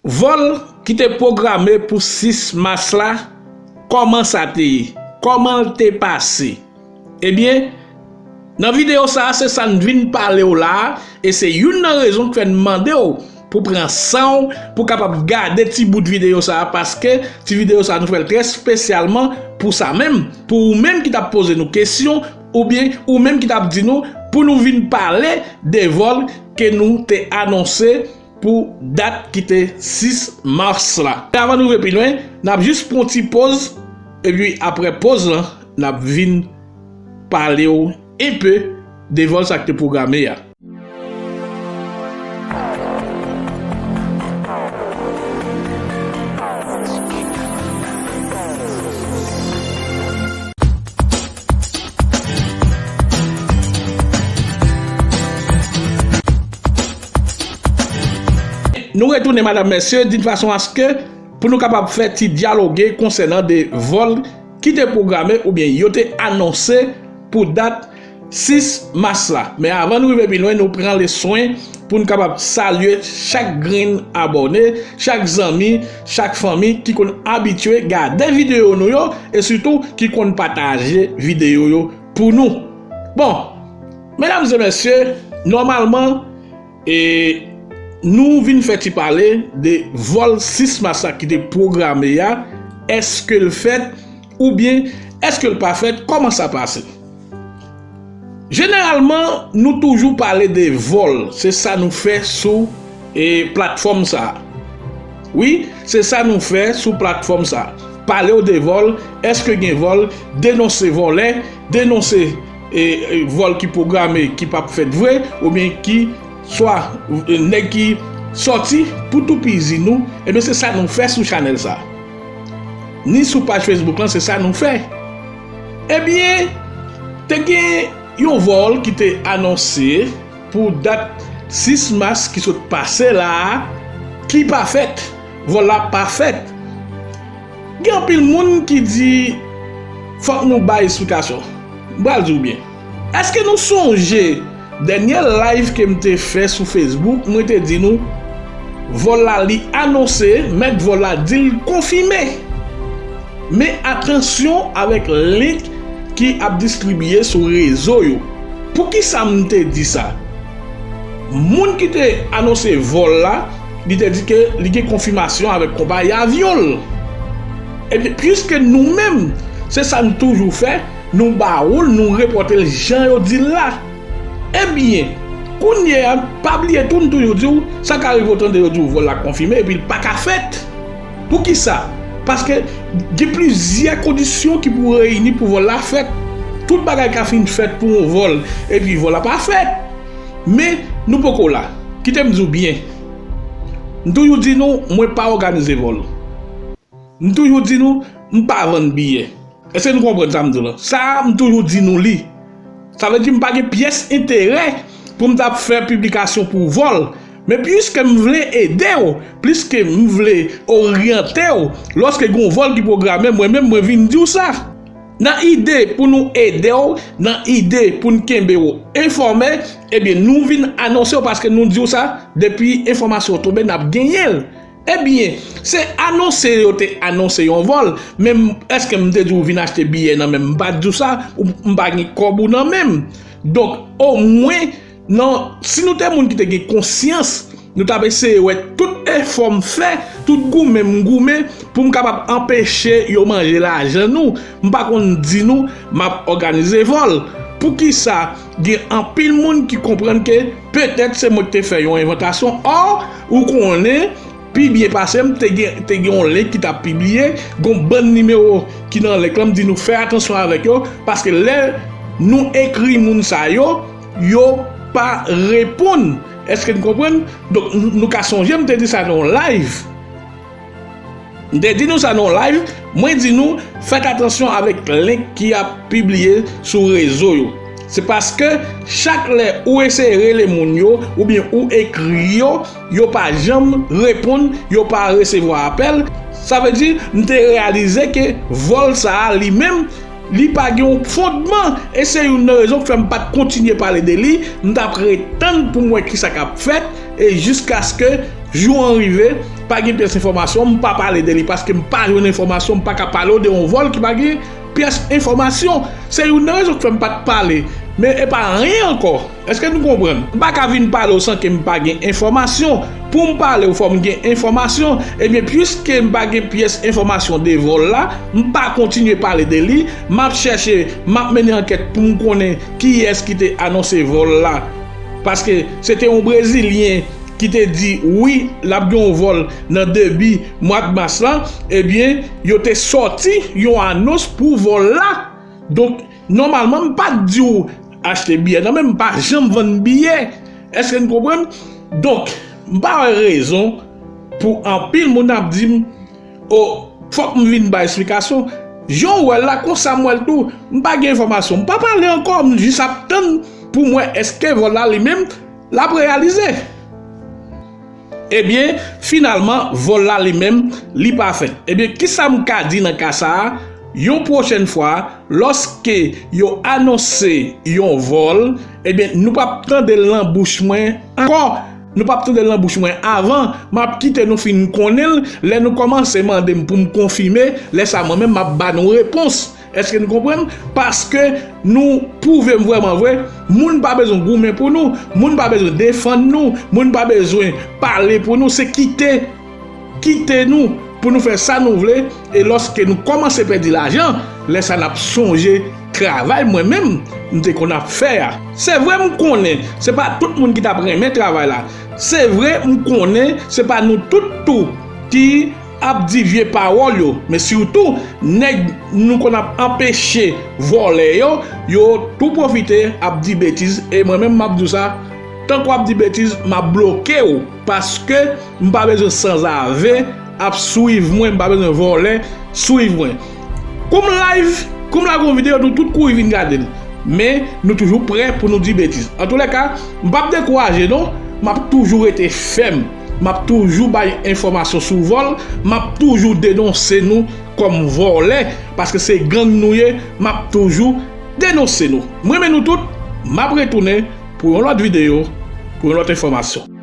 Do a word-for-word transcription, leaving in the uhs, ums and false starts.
Vòl ki te pwograme pou sis mas la, kòman sa te ye? Kòman l te pase? Ebyen, nan videyo sa a, se sa n vin pale w la a, e se youn nan rezon k fè n mande w pou pran san w, pou kapab gade ti bout videyo sa a, paske ti videyo sa a, nou fè l trè espesyalman pou sa menm, pou ou menm ki t ap poze nou kesyon, oubyen ou menm ki t ap di nou pou nou vin pale de vòl ke nou te anonse pou dat ki te sis mas la. Avan nou rive pi lwen, n ap jis pran yon ti poz, epi apre poz lan, n ap vin pale w enpe de vòl sa k te pwograme a. Nou retounen, madam, mesye, d'une façon à ce que pou nou kapab fè ti dyaloge konsènan de vòl ki te pwograme oubyen yo te anonse pou dat sis mas la. Men avan nou rive pi lwen, nou pran le swen pou n kapab salye chak grenn abòne, chak zanmi, chak fanmi ki konn abitye gade videyo nou yo, e sitou ki konn pataje videyo yo pou nou. Bon, medam e mesye, nòmalman, e nou vin fè ti pale de vòl sis mas la ki te pwograme a, èske l fèt oubyen èske l pa fèt, kòman sa pase? Jeneralman, nou toujou pale de vòl, se sa nou fè sou, e, platfòm sa a. Wi, se sa nou fè sou platfòm sa a. Pale w de vòl, èske gen vòl, denonse vòlè, denonse, e, e, vòl ki pwograme, ki p ap fèt vre, oubyen ki swa, e, nèg ki sòti pou toupizi nou, ebyen se sa nou fè sou chanèl sa a. Ni sou paj Facebook lan, se sa nou fè. Ebyen, te gen yon vòl ki te anonse pou dat sis mas ki sot pase la a, ki pa fèt. Vòl la pa fèt. Gen anpil moun ki di, fòk nou bay esplikasyon. M pral di w byen. Èske nou sonje dènye live ke m te fè sou Facebook, mwen te di nou, vòl la li anonse, mèt vòl la di l konfime. Men atansyon avèk link ki ap distribiye sou rezo yo. Poukisa m te di sa? Moun ki te anonse vòl la, li te di ke li gen konfimasyon avèk konpayi avyon l. Ebyen, piske nou menm, se sa n toujou fè, nou ba w l, nou repòte l jan yo di l la. Ebyen, kounye a, pa bliye tou, n toujou di w, sa ka rive w tande yo di w vòl la konfime, epi l pa ka fèt. Poukisa? Paske gen plizyè kondisyon ki pou reyini pou vòl la fèt. Tout bagay ka fin fèt pou yon vòl, epi vòl la pa fèt. Men, nou poko la. Kite m di w byen. M toujou di nou, mwen pa òganize vòl. M toujou di nou, m pa vann biyè. Èske nou konprann sa m di w la? Sa a, m toujou di nou li. Sa vle di m pa gen pyès enterè pou m t ap fè piblikasyon pou vòl. Men piske m vle ede w, piske m vle oryante w, lòske gen yon vòl ki pwograme, mwen menm, mwen vin di w sa. Nan ide pou nou ede w, nan ide pou n kenbe w enfòme, ebyen, nou vin anonse w paske nou di w sa, depi enfòmasyon tonbe, n ap genyen l. Ebyen, se anonse yo te anonse yon vòl, men m, èske m te di w vin achte biyè nan men m? M pa t di w sa, ou, m pa gen kòb ou nan men m. Donk, omwen, non, si nou te moun ki te gen konsyans, nou t ap eseye wè tout efò m fè, tout goumen m goumen pou m kapab anpeche yo manje lajan nou. M pa konn di nou m ap òganize vòl. Poukisa gen anpil moun ki konprann ke petèt se mwen ki te fè yon envantasyon? Ò, ou konnen, pi byen pase m, te gen, te gen yon link ki t ap pibliye, gen yon bann nimewo ki nan link lan, m di nou fè atansyon avèk yo, paske lè nou ekri moun sa yo, yo pa reponn. Èske n konprann? Donk, n-, nou ka sonje, m te di sa nan yon live. M te di nou sa nan yon live, mwen di nou, fèt atansyon avèk link ki ap pibliye sou rezo yo. Se paske chak lè ou eseye rele moun yo, oubyen ou ekri yo, yo pa janm reponn, yo pa resevwa apèl. Sa vle di, m te reyalize ke vòl sa a li menm, li pa gen yon fondman, e se youn nan rezon k fè m pa t kontinye pale de li, m t ap ret tann pou m wè kisa k ap fèt, e jiskaske jou an rive, pa gen pyès enfòmasyon, m pa pale de li paske m pa jwenn enfòmasyon, m pa ka pale w de yon vòl ki pa gen pyès enfòmasyon. Se youn nan rezon k fè m pa t pale. Men e pa anyen ankò. Èske nou konprann? M pa ka vin pale w san ke m pa gen enfòmasyon. Pou m pale w, fò m gen enfòmasyon. Ebyen, piske m pa gen pyès enfòmasyon de vòl la, m pa kontinye pale de li. M ap chèche, m ap mennen ankèt pou m konnen kiyès ki te anonse vòl la. Paske se te yon Brezilyen ki te di, wi, l ap gen yon vòl nan debi mwa mas lan. Ebyen, yo te sòti yon anons pou vòl la. Donk, nòmalman, m pa t di w achte biyè nan men m, m pa janm vann biyè. Èske n konprann? Donk, m pa wè rezon pou anpil moun ap di m, o, fòk m vin bay esplikasyon. Jan w wè l la, konsa m wè l tou. M pa gen enfòmasyon. M pa pale ankò, m jis ap tann pou m wè èske vòl la li menm l ap reyalize. Ebyen, finalman, vòl la li menm, li pa fèt. Ebyen, kisa m ka di nan ka sa a? Yon pwochèn fwa, lòske yo anonse yon vòl, ebyen, nou p ap tande l nan bouch mwen ankò. Nou p ap tande l nan bouch mwen avan. M ap kite nou fin konnen l. Lè nou kòmanse mande m pou m konfime, lè sa a mwen menm m ap ba nou repons. Èske nou konprann? Paske nou pwouve m vrèman vre, moun pa bezwen goumen pou nou, moun pa bezwen defann nou, moun pa bezwen pale pou nou, se kite, kite nou pou nou fè sa nou vle, e lòske nou kòmanse pèdi lajan, lè sa n ap sonje travay mwen menm m te konn ap fè a. Se vre m konnen se pa tout moun ki t ap renmen travay la. Se vre m konnen se pa nou tout tou ki ap di vye pawòl yo, men sitou nèg nou konn ap anpeche vòlè yo, yo tou pwofite ap di betiz, e mwen menm m ap di w sa, tank w ap di betiz, m ap bloke w, paske m pa bezwen sanzave ap swiv mwen, m pa bezwen vòlè swiv mwen. Kou m live, kou m lage yon videyo, nou tout kouri vin gade l. Men, nou toujou prè pou nou di betiz. Antoulèka, m p ap dekouraje non, m ap toujou rete fèm. M ap toujou bay enfòmasyon sou vòl, m ap toujou denonse nou kòm vòlè, paske se gang nou ye, m ap toujou denonse nou. M renmen nou tout, m ap retounen pou yon lòt videyo, pou yon lòt enfòmasyon.